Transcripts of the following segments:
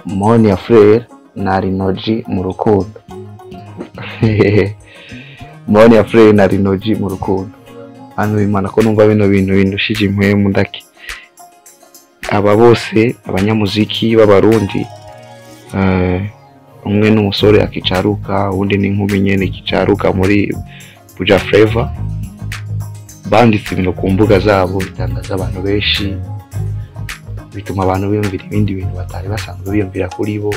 Monia Fleur na Lino G mu rukundo. Monia Fleur na Lino G mu rukundo. Hano bimana ko numva bino bintu bindushije impwemu ndaki. Aba bose abanyamuziki b'abarundi, umwe n'umusore akicaruka, uwundi n'inkumi nyene ikicaruka muri Buja Flavor, banditse ibintu ku mbuga zabo bitangaza abantu benshi, bituma abantu biyumvira ibindi bintu batari basanzwe biyumvira kuri bo,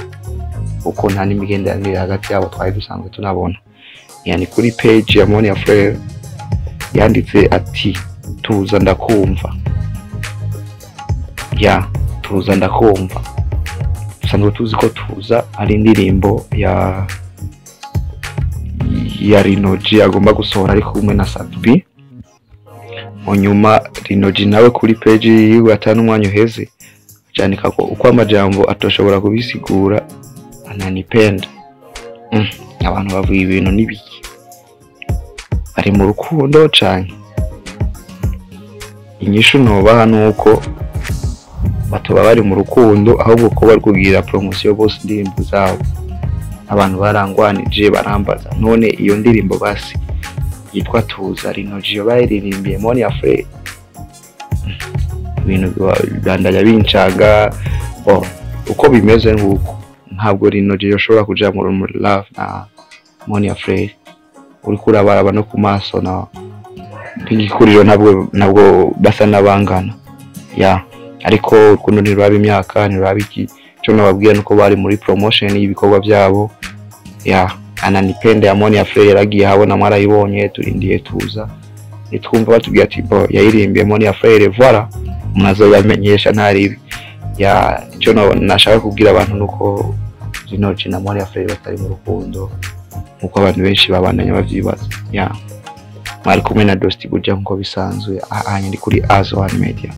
kuko nta n'imigenderanire hagati yabo twari dusanzwe tunabona. Yani kuri page ya Monia Fleur yanditse ati tuza ndakumva, ya tuza ndakumva. Dusanzwe tuzi ko tuza ari indirimbo ya Lino G agomba gusohora ari kumwe na Sat-B. Munyuma Lino G nawe kuri page yiwe atanu umwanya uheze acandika ko uko amajambo atoshobora kubisigura ananipenda. Abantu bavuga ibintu n'ibiki, bari mu rukundo canke? Inyishu nobaha nuko batoba bari mu rukundo, ahubwo ko bari kugira promotion bose indirimbo zabo. Abantu barangwanije barambaza, none iyo ndirimbo basi yitwa Tuza Lino G bayiririmbiye Monia Fleur? Ibintu bibandanya bincaga. Uko bimeze nguko ntabwo Lino G yoshobora kuja muri love na Monia Fleur. Uriko urabaraba no ku maso na ntigikuriro, ntabwo basa n'abangana ya, ariko urukundo ntiruraba imyaka, ntiruraba iki. Ico nababwira nuko bari muri promotion y'ibikorwa byabo. Ya ananipenda ya Monia Fleur yaragiye habona, mwarayibonye, turindiye tuza nitwumva batubwira ati bo yayirimbiye Monia Fleur, voilà, mwazoyamenyesha ntaribi. Ya ico nashaka kubwira abantu nuko Lino G na Monia Fleur batari mu rukundo nkuko abantu benshi babandanya bavyibaza. Ya mwari kumwe na Dosti Buja nkuko bisanzwe, aha ndi kuri Azwan Media.